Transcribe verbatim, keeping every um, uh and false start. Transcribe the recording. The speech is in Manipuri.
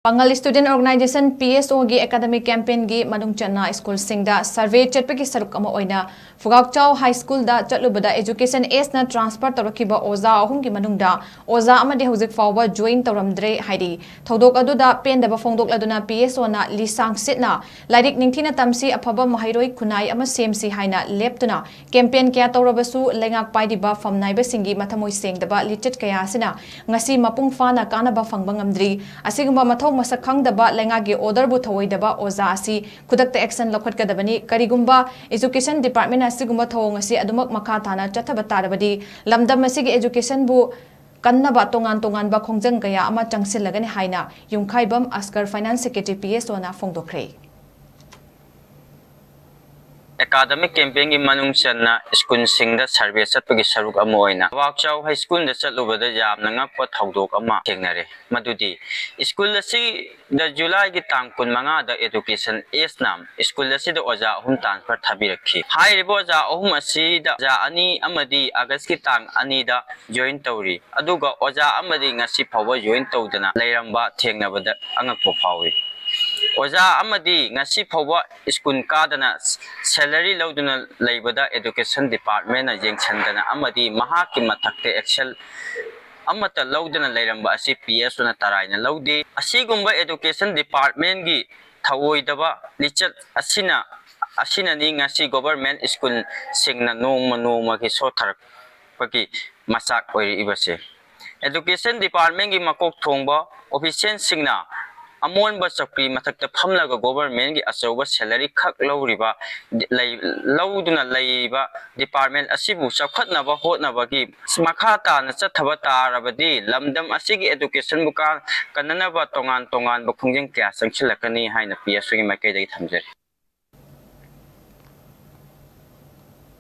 ꯄꯥꯉꯜ Student Organisation, P S O ꯒꯤ academic campaign ꯒꯤ ꯃꯅꯨꯡ ꯆꯟꯅ ꯁ꯭ꯀꯨꯜꯁꯤꯡꯗ survey ꯆꯠꯄꯒꯤ ꯁꯔꯨꯛ ꯑꯃ ꯑꯣꯏꯅ ꯐꯨꯒꯥꯛꯆꯥꯎ High School ꯗ ꯆꯠꯂꯨꯕꯗ education S ꯅ transfer ꯇꯧꯔꯛꯈꯤꯕ ꯑꯣꯖꯥ ꯑꯍꯨꯝꯒꯤ ꯃꯅꯨꯡꯗ ꯑꯣꯖꯥ ꯑꯃꯗꯤ ꯍꯧꯖꯤꯛ ꯐꯥꯎꯕ join ꯇꯧꯔꯝꯗ꯭ꯔꯦ ꯍꯥꯏꯔꯤ꯫ ꯊꯧꯗꯣꯛ ꯑꯗꯨꯗ ꯄꯦꯟꯗꯕ ꯐꯣꯡꯗꯣꯛꯂꯗꯨꯅ P S O ꯅ ꯂꯤꯁꯥꯡ ꯁꯤꯠꯅ ꯂꯥꯏꯔꯤꯛ ꯅꯤꯡꯊꯤꯅ ꯇꯝꯁꯤ, ꯑꯐꯕ ꯃꯍꯩꯔꯣꯏ ꯈꯨꯟꯅꯥꯏ ꯑꯃ ꯁꯦꯝꯁꯤ ꯍꯥꯏꯅ ꯂꯦꯞꯇꯨꯅ campaign ꯀꯌꯥ ꯇꯧꯔꯕꯁꯨ ꯂꯩꯉꯥꯛ ꯄꯥꯏꯔꯤꯕ ꯐꯝꯅꯥꯏꯕꯁꯤꯡꯒꯤ ꯃꯊꯃꯣꯏ ꯁꯦꯡꯗꯕ ꯂꯤꯆꯠ ꯀꯌꯥ ꯑꯁꯤꯅ ꯉꯁꯤ ꯃꯄꯨꯡ ꯐꯥꯅ ꯀꯥꯟꯅꯕ ꯐꯪꯕ ꯉꯝꯗ꯭ꯔꯤ꯫ ꯑꯁꯤꯒꯨꯝꯕ ꯃꯊꯧ ꯃꯁꯛ ꯈꯪꯗꯕ ꯂꯩꯉꯥꯛꯀꯤ order ꯕꯨ ꯊꯧꯑꯣꯏꯗꯕ ꯑꯣꯖꯥ ꯑꯁꯤ ꯈꯨꯗꯛꯇ action ꯂꯧꯈꯠꯀꯗꯕꯅꯤ꯫ ꯀꯔꯤꯒꯨꯝꯕ education department ꯅ ꯑꯁꯤꯒꯨꯝꯕ ꯊꯧꯑꯣꯡ ꯑꯁꯤ ꯑꯗꯨꯃꯛ ꯃꯈꯥ ꯇꯥꯅ ꯆꯠꯊꯕ ꯇꯥꯔꯕꯗꯤ ꯂꯝꯗꯝ ꯑꯁꯤꯒꯤ education ꯕꯨ ꯀꯟꯅꯕ ꯇꯣꯉꯥꯟ ꯇꯣꯉꯥꯟꯕ ꯈꯣꯡꯖꯪ ꯀꯌꯥ ꯑꯃ ꯆꯪꯁꯤꯜꯂꯒꯅꯤ ꯍꯥꯏꯅ ꯌꯨꯝꯈꯥꯏꯕꯝ ꯑꯁꯀꯔ, Finance Secretary, P S O ꯅ ꯐꯣꯡꯗꯣꯛꯈ꯭ꯔꯦ꯫ Academic campaign ꯒꯤ ꯃꯅꯨꯡ ꯆꯟꯅ ꯁ꯭ꯀꯨꯜꯁꯤꯡꯗ survey ꯆꯠꯄꯒꯤ ꯁꯔꯨꯛ ꯑꯃ ꯑꯣꯏꯅ ꯐꯨꯒꯥꯛꯆꯥꯎ High School ꯗ ꯆꯠꯂꯨꯕꯗ ꯌꯥꯝꯅ ꯉꯛꯄ ꯊꯧꯗꯣꯛ ꯑꯃ ꯊꯦꯡꯅꯔꯦ꯫ ꯃꯗꯨꯗꯤ ꯁ꯭ꯀꯨꯜ ꯑꯁꯤꯗ ꯖꯨꯂꯥꯏꯒꯤ ꯇꯥꯡ ꯀꯨꯟꯃꯉꯥꯗ education S ꯅ ꯁ꯭ꯀꯨꯜ ꯑꯁꯤꯗ ꯑꯣꯖꯥ ꯑꯍꯨꯝ transfer ꯊꯥꯕꯤꯔꯛꯈꯤ꯫ ꯍꯥꯏꯔꯤꯕ ꯑꯣꯖꯥ ꯑꯍꯨꯝ ꯑꯁꯤꯗ ꯑꯣꯖꯥ ꯑꯅꯤ ꯑꯃꯗꯤ ꯑꯥꯒꯁꯀꯤ ꯇꯥꯡ ꯑꯅꯤꯗ join ꯇꯧꯔꯤ꯫ ꯑꯗꯨꯒ ꯑꯣꯖꯥ ꯑꯃꯗꯤ ꯉꯁꯤ ꯐꯥꯎꯕ join ꯇꯧꯗꯅ ꯂꯩꯔꯝꯕ ꯊꯦꯡꯅꯕꯗ ꯑꯉꯛꯄ ꯐꯥꯎꯏ꯫ ꯑꯣꯖꯥ ꯑꯃꯗꯤ ꯉꯁꯤ ꯐꯥꯎꯕ ꯁ꯭ꯀꯨꯜ ꯀꯥꯗꯅ salary ꯂꯧꯗꯨꯅ ꯂꯩꯕꯗ education department ꯅ ꯌꯦꯡꯁꯤꯟꯗꯅ ꯑꯃꯗꯤ ꯃꯍꯥꯛꯀꯤ ꯃꯊꯛꯇ action ꯑꯃꯠꯇ ꯂꯧꯗꯅ ꯂꯩꯔꯝꯕ ꯑꯁꯤ P S O ꯅ ꯇꯔꯥꯏꯅ ꯂꯧꯗꯦ꯫ ꯑꯁꯤꯒꯨꯝꯕ education department ꯒꯤ ꯊꯧꯑꯣꯏꯗꯕ ꯂꯤꯆꯠ ꯑꯁꯤꯅ, ꯑꯁꯤꯅꯅꯤ ꯉꯁꯤ government ꯁ꯭ꯀꯨꯜꯁꯤꯡꯅ ꯅꯣꯡꯃ ꯅꯣꯡꯃꯒꯤ ꯁꯣꯠꯊꯔꯛꯄꯒꯤ ꯃꯆꯥꯛ ꯑꯣꯏꯔꯛꯏꯕꯁꯦ꯫ Education department ꯀꯤ ꯃꯀꯣꯛ ꯊꯣꯡꯕ official ꯁꯤꯡꯅ ꯑꯃꯣꯟꯕ ꯆꯧꯀ꯭ꯔꯤ ꯃꯊꯛꯇ ꯐꯝꯂꯒ government ꯀꯤ ꯑꯆꯧꯕ salary ꯈꯛ ꯂꯧꯔꯤꯕ, ꯂꯩ-, ꯂꯧꯗꯨꯅ ꯂꯩꯔꯤꯕ department ꯑꯁꯤꯕꯨ ꯆꯥꯎꯈꯠꯅꯕ ꯍꯣꯠꯅꯕꯒꯤ ꯃꯈꯥ ꯇꯥꯅ ꯆꯠꯊꯕ ꯇꯥꯔꯕꯗꯤ ꯂꯝꯗꯝ ꯑꯁꯤꯒꯤ education ꯕꯨ ꯀꯥ-, ꯀꯟꯅꯅꯕ ꯇꯣꯉꯥꯟ ꯇꯣꯉꯥꯟꯕ ꯈꯣꯡꯖꯪ ꯀꯌꯥ ꯆꯪꯁꯤꯜꯂꯛꯀꯅꯤ ꯍꯥꯏꯅ P S O ꯒꯤ ꯃꯥꯏꯀꯩꯗꯒꯤ ꯊꯝꯖꯔꯤ꯫